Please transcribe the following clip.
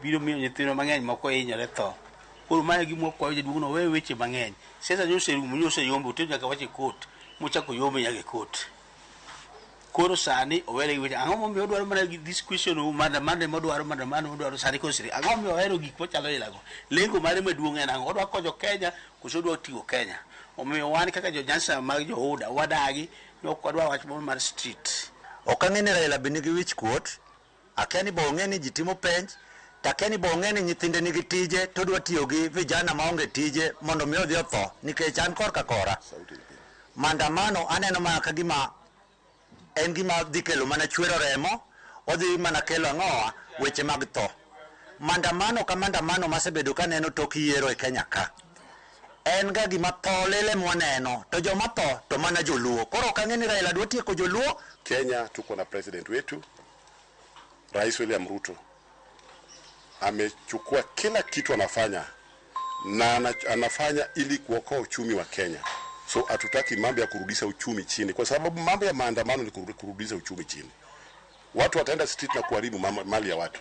Biro miyo nyithindwa mang'eny moko hinyore tho. Koro mae e gima wakwayo jaduong' no owe weche mang'eny. Siasa nyocha oserumo, nyocha oseyombo, oter nyaka wach e court, mochako oyombe nyaka e court. Koro sani owere gi weche. Ang'o momiyo odwaro mana this question of maandamano ema odwaro, maandamano ema odwaro sani koro siri. Ang'o momiyo ohero gik machalo ilago? Lengo mare maduong' en ang'o? Odwa konyo Kenya koso odwa tigo Kenya? Omiyo wan kaka jo Nyanza mag jo UDA wadagi ni ok wadwa wach moro mar street. Ok ang'e ni Raila be nigi wich kuot, akia ni be ong'e ni ji timo penj, to akia ni be ong'e ni nyithinde nigi tije to odwa tiyo gi vijana maonge tije mondo mi odhi otho nikech an korka kora maandamano aneno mana ka gima en gima dhi kelo mana chwero remo, odhi mana kelo ang'owa weche mag tho. Maandamano ka maandamano masebedo kaneno tok yiero e Kenya ka en ga gima tho lele mwaneno to joma tho to mana joluo. Koro ok ang'e ni Raila dwa tieko joluo. Kenya tuko na president wetu Rais William Ruto amechukua kila kitu anafanya na anafanya ili kuokoa uchumi wa Kenya. So hatutaki mambo ya kurudisha uchumi chini, kwa sababu mambo ya maandamano ni kurudisha uchumi chini. Watu wataenda street na kuharibu mali ya watu.